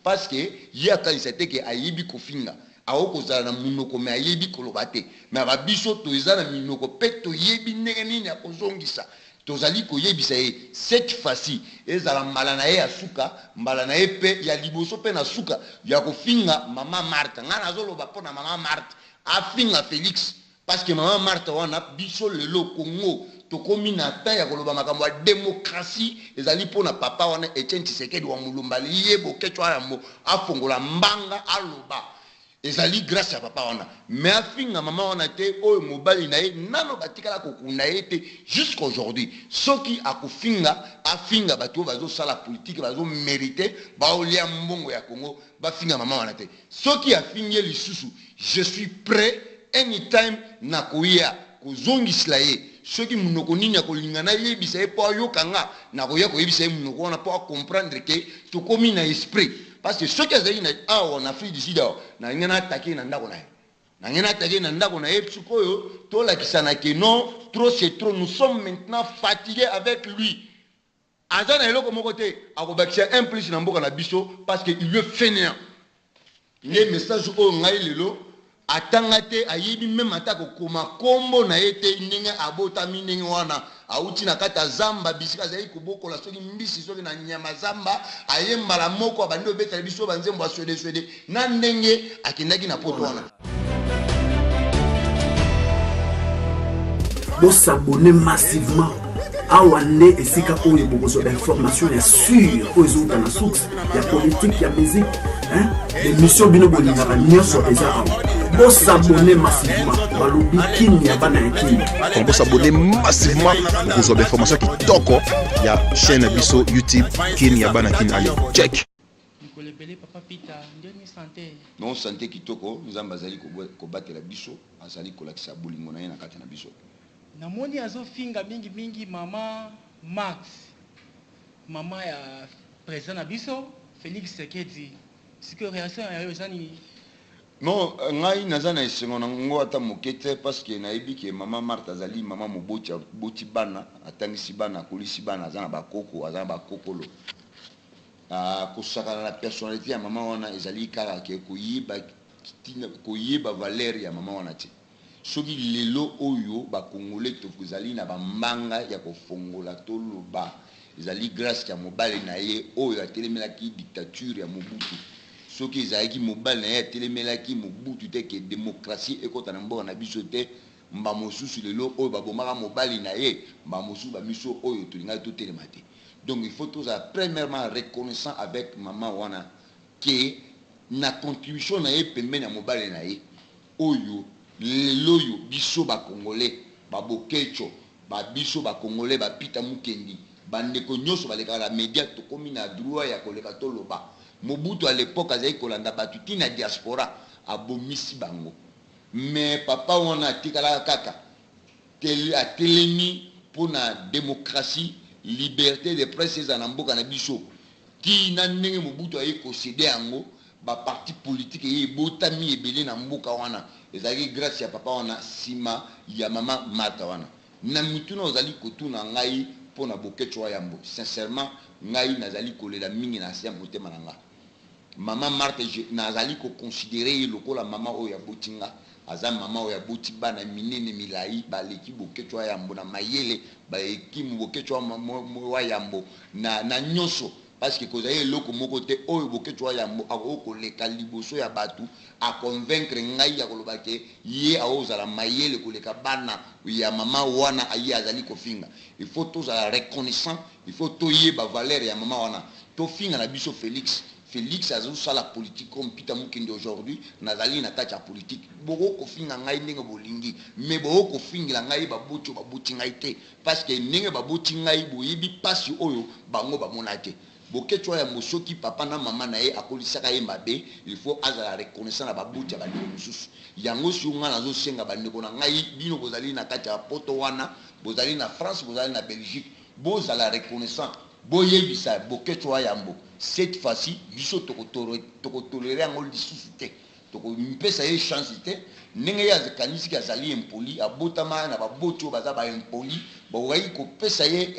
Parce que ye akanisa te ke ayebi kofinga. Akoki kozala na munoko mais ayebi koloba te. Mais ba biso toza na minoko pe toyebi ndenge nini ya kozongisa. Tozali koyebisa ye cette fois-ci ezala mbala na ye ya suka, mbala na ye pe ya liboso pe na suka ya kofinga mama Marthe. Nga nazoloba po na mama Marthe afinga Felix parce que mama Marthe wana biso lelo Congo tokomi na temps ya koloba makambo ya democratie ezali po na papa wana Etienne Tshisekedi wa Mulumba ye Boketshu Ayambo afongola mbanga aloba. Ezali grace ya papa wana mais afinga maman wana te oyo mobali na ye nano batikala kokunda ye te jusqu'aujourd'hui soki akofinga afinga batu oyo bazo sala politique bazo merite baolia mbongo ya Congo bafinga maman wana te soki afingi ye lisusu je suis pret anytime nakoya kozongisla ye soki munoko nini akolinga nayebisa ye po ayoka nga nakoya koyebisa ye munoko wana po a comprendre que tokomi na esprit. Parce que soki azalaki na awa na Afrique du Sud awa nalingi na attaquer ye na ndako na ye. Nalingi na attaquer ye na ndako na ye sikoyo tolakisana que non trop c'est trop nous sommes maintenant fatigues avec lui. Aza na eloko moko te akobakisa un plus na mboka na biso parce que il est fainéant. Nde message oyo ngai lelo atanga te ayebi meme ata kokoma kombo na ye te ndenge abotami ndenge wana awuti na kati ya zamba bisika azalaki kobokola soki mbisi soki na nyama zamba aye mbala moko abandi obetela biso ba nzembo ya swede swede na ndenge akendaki na poto wana. Bo s'abonner massivement awa nde esika oyo bokozwa bainformation ya sur oyo ezowuta na source ya politique ya musique hein? Emission bino bolingaka nyonso eza awa. Bosabonne massivement, balobi kin ya bana ya kin. Donc bosabonne massivement, bokozwa bainformation kitoko ya chaîne na biso YouTube kin ya bana kin. Allez check. Mikolo ebele papa Peter, ndeni sante? Non sante kitoko, Nzambe azali kobatela biso, azali kolakisa bolingo na ye na kati na biso. Namoni azofinga mingi mingi mama Max, mama ya president na biso Felix Tshisekedi, sikoyo reaction ya yo eza nini? Non, ngai naza na esengo na ngo ata moke te parce que nayebi ke mama Marthe azali mama moboti, aboti bana, atangisi bana, akolisi bana, aza na ba koko, aza na ba kokolo. Kosakana na personnalite ya mama wana ezali kaka ke koyeba tina, koyeba valeur ya mama wana te. Soki lelo oyo ba congolais tozali na ba mbanga ya kofongola toloba ezali grace ya mobali na ye oyo atelemelaki dictature ya Mobutu. Soki ezalaki mobali na ye atelemelaki Mobutu te ke democratie ekota na mboka na biso te, mba mosusu lelo oyo babomaka mobali na ye, mba mosusu ba miso oyo tolingaki totelema te. Donc il faut tozala premièrement reconnaissant avec maman wana ke na contribution na ye pembeni ya mobali na ye. Oyo leloyo biso ba congolais ba boketsho ba biso ba congolais ba peter mukendi ba ndeko nioso balekaka na media tokomi na droit ya koleka toloba mobutu a l'epoque azalaki kolanda batu ti na diaspora abomisi bango mais papa wana atikalaka kaka atelemi pona democratie liberte de presse ezala na mboka na biso ti na ndenge mobutu aye ko ceder yango Ba partis politiques eye ebotami ebele na mboka wana ezalaki grace ya papa wana sima ya mama Martha wana. Na mituna ozali kotuna ngai mpo na Boketshu wa Yambo, sincèrement ngai nazali kolela mingi na se ya motema na nga. Mama Marthe je nazali ko considerer ye lokola mama oyo aboti nga. Aza mama oyo aboti bana minene milayi baleki Boketshu wa Yambo na mayele, baleki Boketshu wa Yambo na na nyoso. Parce que kozali eloko moko te oyo Boketshu wa Yambo akoki koleka liboso ya batu a convaincre ngai ya koloba ke ye akozala mayele koleka bana ya mama wana ye azali kofinga. Il faut tozala reconnaissant, il faut toyeba valeur ya mama wana. Tofinga na biso Felix, Felix azo sala politique comme Peter Mukendi aujourd'hui, nazali na kati ya politique. Bokoki kofinga ngai ndenge bolingi mais bokoki kofingela ngai baboti oyo baboti ngai te. Parce que ndenge baboti ngai boyebi pasi oyo bango bamona te. Boketshu Wayambo soki papa na mama na ye akolisaka ye mabe il faut azala reconnaissant na baboti ya bandeko mosusu. Yango sikoyo ngai nazo senga bandeko na ngai bino bozali na kati ya poto wana bozali na France bozali na Belgique bozala reconnaissant boyebisa Boketshu Wayambo cette fois ci biso toko tolere yango lisusu te. Tokopesa ye chance te. Ndenge ye akanisi ke azali impoli, abotama na baboti oyo baza baimpoli, bakokaki kopesa ye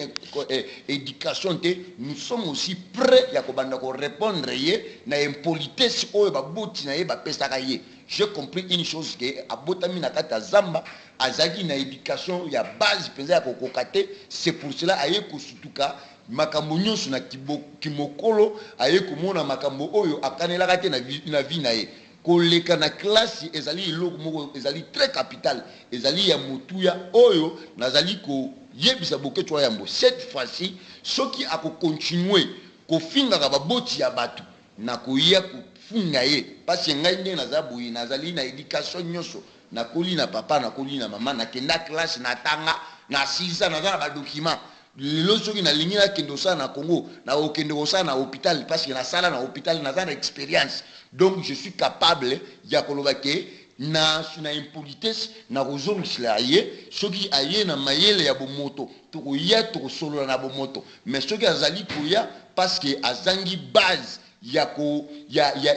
éducation te. Nous sommes aussi prêts ya kobanda korépondre ye na impolitesse oyo baboti na ye bapesaka ye. J'ai compris une chose, ke abotami na kati ya zamba, azalaki na éducation ya base mpenza ya kokoka te. C'est pour cela aye kosutuka makambo nyonso na kimokolo, aye komona makambo oyo akanelaka te na vie na ye. Koleka na klase ezali eloko moko ezali très capital, ezali ya motuya. Oyo nazali koyebisa Boketshu wa Yambo, cette fois-ci soki akocontinuer kofingaka baboti ya bato, nakoya kofunga ye, parce ngai ndenge naza boye, nazali na éducation nyonso. Nakoli na papa, nakoli na mama, nakenda classe, natanga, nasisa, naza na badocument. Lelo soki nalingi nakende kosala na Congo, nakokende kosala na hôpital, parce que nasala na hôpital, naza na expérience. Donc je suis capable ya koloba ke na impolitesse nakozongisela ye. Soki aye na mayele ya bomoto, tokoya, tokosolola na bomoto. Mais soki azali koya parce que azangi base ya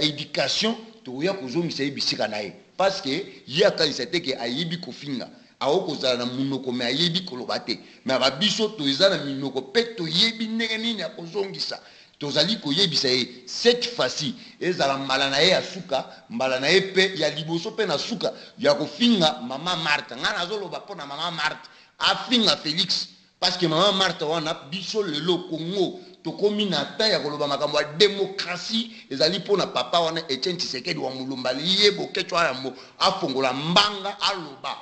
éducation, tokoya kozongisa ye bisika na ye, parce que ye akanisa te ke ayebi kofinga. Akoki kozala na monoko, me ayebi koloba te. Me babiso toza na minoko mpe toyebi ndenge nini ya kozongisa. Tozali koyebisa ye, cette fois-ci ezala mbala na ye ya suka, mbala na ye mpe ya liboso mpe na suka ya kofinga mama Marthe. Ngai nazoloba mpo na mama Marthe afinga Félix, parce que mama Marthe wana, biso lelo Congo tokomi na temps ya koloba makambo ya démocratie. Ezali mpona papa wana Etienne Tshisekedi wa Mulumba. Ye Boketshu Yambo afongola mbanga aloba,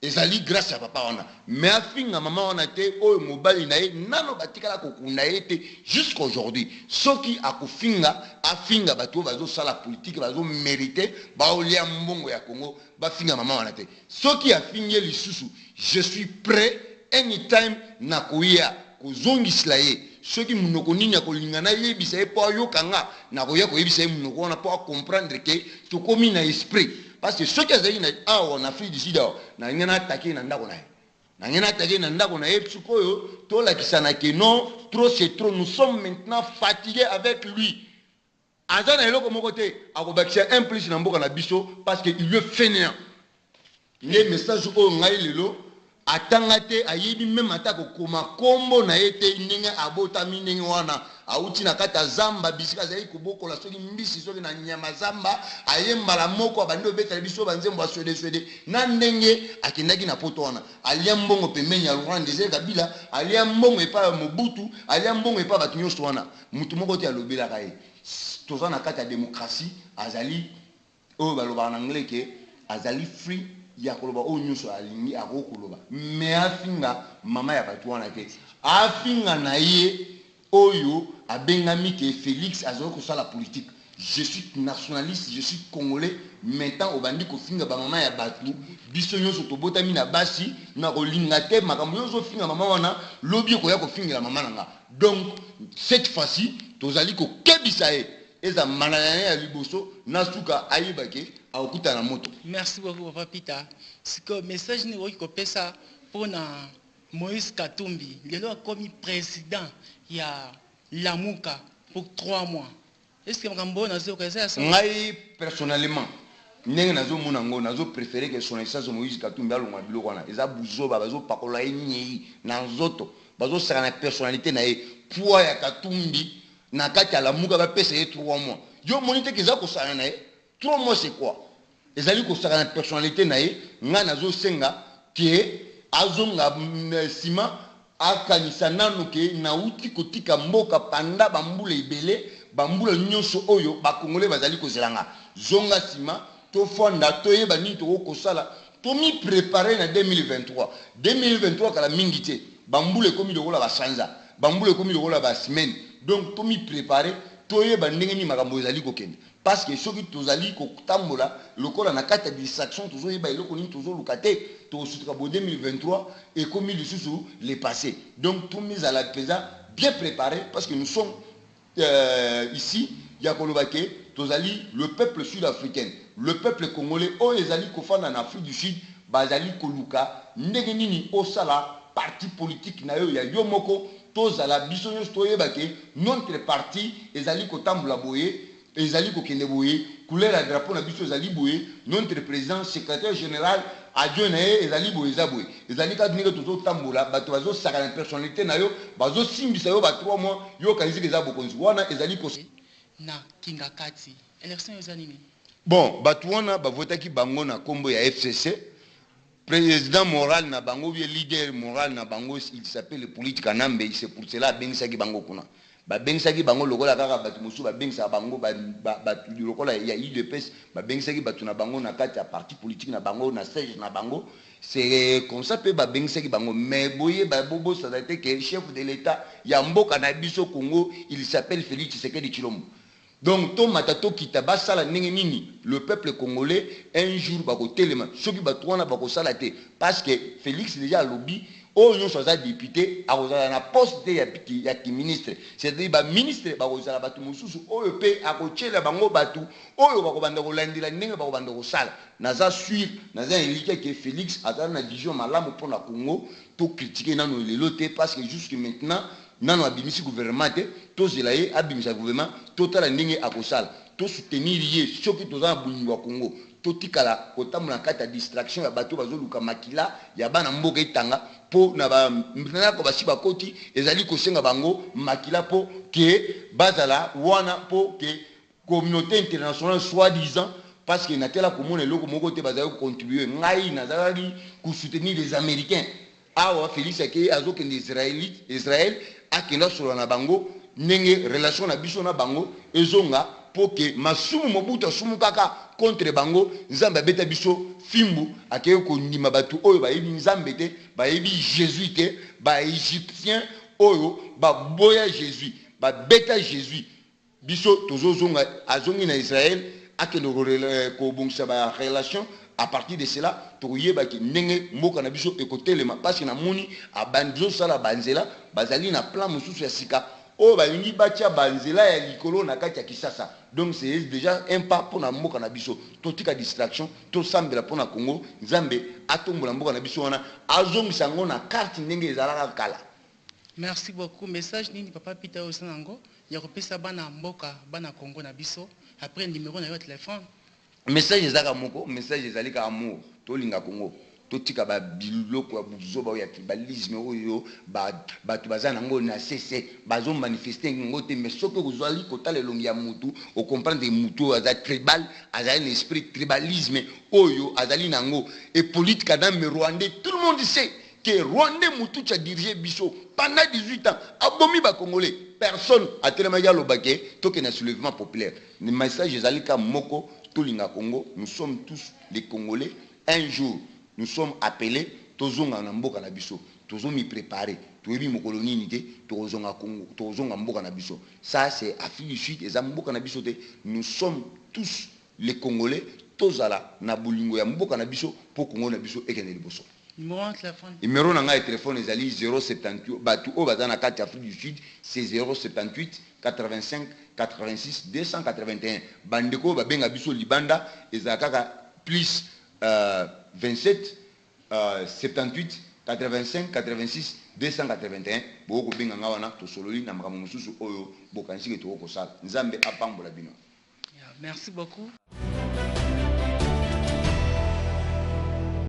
ezali grâce ya papa wana. Mais afinga mama wana te, oyo mobali na ye nano batikala kokunda ye te jusqu'aujourd'hui. Soki akofinga, afinga bato oyo bazosala politike, bazomérite, baolia mbongo ya Congo. Bafinga mama wana te. Soki afingi ye lisusu, je suis prêt anytime nakoya kozongisela ye. Soki monoko nini akolinga nayebisa ye mpo ayoka nga, nakoya koyebisa ye monoko wana mpo acomprendre ke tokomi na esprit. Parce que soki azalaki na awa na Afrique du Sud awa, nalingi naattaquer na ndako na ye, nange naattaquer na ndako na ye. Sikoyo tolakisana ke non, trop c'est trop, nous sommes maintenant fatigués avec lui. Aza na eloko moko te akobakisa un plus na mboka na biso, parce que il est fainéant. Nde message oyo ngai lelo. Atanga te, ayebi même ata kokoma nkombo na ye te. Ndenge abotami ndenge wana, awuti na kati ya zamba, bisika azali kobokola soki mbisi, soki na nyama zamba. Aye mbala moko abandi obetela biso banzembo ya swede swede. Na ndenge akendaki na Poto wana, alia mbongo pembeni ya Laurent Désiré Kabila, alia mbongo epai ya Mobutu, alia mbongo epai ya bato nyonso wana, motu moko te alobelaka ye. Toza na kati ya démocratie. Azali oyo balobaka na anglais ke azali free ya koloba oyo nyonso alingi, akoki koloba. Me afinga mama ya bato wana te. Afinga na ye oyo abengami ke Félix azali kosala politique. Je suis nationaliste, je suis congolais. Maintenant obandi kofinga bamama ya bato. Biso nyonso tobotami na basi. Na kolinga te makambo nyonso ofinga mama wana, lobi okoya kofingela mama na nga. Donc cette fois-ci tozali kokebisa ye, eza mbala na ye ya liboso na suka, ayeba ke akokutana na moto. Merci beaucoup, papa Peter. Sikoyo message nini okoki kopesa mpona Moïse Katumbi, lelo akomi président ya Lamuka pour 3 mois? Est ce que makambo oyo nazoyoka eza ya solo? Ngai personnellement, ndenge nazomona yango, nazopréféré ke son Excellence Moïse Katumbi alongwa. Biloko wana eza buzoba, bazopakola ye nyei na nzoto, bazosaka na personnalité na ye. Poids ya Katumbi na kati ya Lamuka, bapesa ye 3 mois, yo moni te ke eza kosala na ye? 3 mois, c'est quoi? Ezali kosaka na personnalité na ye. Ngai nazosenga ke azonga nsima, akanisa nanu ke nauti kotika mboka panda bambula ebele. Bambula nyonso oyo bakongole bazali kozela nga. Zonga nsima, tofanda, toyeba nini tokoki kosala, tomiprépare na 2023. 2023 kala mingi te. Bambula ekomi lokola basanza, bambula ekomi lokola basemaine. Donc tomiprépare, toyeba ndenge nini makambo ezali kokende, parce que soki tozali kotambola lokola na kati ya distraction, tozoyeba eloko nini tozoluka te, tokosutuka bo 2023 ekomi lisusu le passé. Donc tomizala mpenza bien préparé, parce que nous sommes ici ya koloba ke tozali le peuple sud-africain, le peuple congolais oyo ezali kofanda na Afrique du Sud, bazali koluka ndenge nini osala parti politique na yo ya yo moko. Tozala biso nyonso, toyeba ke notre parti ezali kotambola boye. Ezali kokende boye, couleur ya drapeau na biso ezali boye, notre president secretaire general adjoint na ye ezali boye, eza boye. Ezali kaka ndenge tozotambola, bato bazosakana na personnalite na yo, bazosimbisa yo ba 3 mois, yo okanisi ke eza bokonzi. Wana ezali ko. Na Kingakati, election eza nini? Bon, bato wana bavotaki bango na kombo ya FCC, president moral na bango ou bien leader moral na bango il s'appelle Hippolyte Kanambe, c'est pour cela abengisaki bango kuna. Babengisaki bango lokola kaka bato mosusu babengisaka bango bato lokola ya udps, babengisaki bato na bango na kati ya parti politique na bango na siège na bango, c'est comme ça mpe babengisaki bango. Mais boyeba, bobosana te ke chef de l'État ya mboka na biso Congo, il s'appelle Félix Tshisekedi Tshilombo. Donc tomata tokita, basala ndenge nini, le peuple congolais un jour bakotelema soki bato wana bakosala te, parce que Félix déjà alobi oyo nyonso aza député akozala na poste te ya kiministre, c'est-à-dire baministre bakozala bato mosusu oyo mpe akotiela bango bato oyo bakobanda kolandela ndenge bakobanda kosala. Naza sûr, naza elikya ke Félix azala na vision malamu mpona Congo. Tocritiquer nano lelo te, parce que jusque maintenant nano abimisi gouvernement te. Tozela ye abimisa gouvernement, totala ndenge akosala, tosoutenir ye soki toza na bolingo ya Congo. Totikala kotambola na kati ya distraction ya bato bazoluka makila ya bana mboka etanga mpo na bandako basi bakoti, ezali kosenga bango makila mpo ke bazala wana, mpo ke communauté internationale soi-disant, parce que natela komona eloko moko te bazali kocontribuer. Ngai nazalaki kosoutenir les Américains. Awa Félix akei, azokende Israélite, Israël, akende asolola na bango ndenge relation na biso na bango ezonga, mpo ke masumu Mobutu asumu kaka contre bango, Nzambe abeta biso fimbu. Akei kondima bato oyo bayebi Nzambe te, bayebi Jésus te, Baégyptien oyo baboya Jésus, babeta Jésus. Biso tozozonga, azongi na Israël, akende kobongisa barelation. À partir de cela tokoyebaki ndenge mboka na biso ekotelema, parce que namoni abandi ozosala banzela, bazali na plan mosusu ya sika oyo balingi batia banzela ya likolo na kati ya Kisasa. Donc c'est déjà un pas mpona mboka na biso. Totika distraction, tosambela mpona Congo, Nzambe atombola mboka na biso wana, azongisa yango na carte ndenge ezalaka kala. Merci beaucoup. Message nini, papa Peter, oyo oza nango ya kopesa bana mboka, bana Congo na biso, après numéro na yo ya telefone? Message ezaka moko, message ezali kaka amour. Tolinga Congo, totika babiloko ya buzoba oyo ya tribalisme oyo bato baza nango na sese, bazomanifester yango te. Mais soki ozwali kotala elongi ya mutu, ocomprendre mutu oyo aza tribal, azali na esprit tribalisme oyo azali nango. Hippolyte Kanambe rwandais, tout le monde sait que rwandais mutu a dirigé biso pendant 18 ans, abomi Bacongolais, personne atelemaki alobake tokende na soulèvement populaire. Message ezali ka moko: tolinga Congo. Nous sommes tous les Congolais. Un jour nous sommes appelés, tozonga na mboka na biso. Tozomi préparer, toyebi mokolo nini te tokozonga Congo, tokozonga mboka na biso. Ça c'est Afrique du Sud, eza mboka na biso te. Nous sommes tous les Congolais. Tozala na bolingo ya mboka na biso mpo Congo na biso ekende liboso. Numéro ya telefone? Numéro na ngai ya telefone ezali 078, bato oyo baza na kati ya Afrique du Sud, c'est 078 85 86 281. Bandeko oyo babenga biso libanda, ezala kaka plus 27 78 85 86 281. Boko kobenga nga wana, tosololi na makambo mosusu oyo bokanisi ke toko kosala. Nzambe apambola bino. Yeah, merci beaucoup.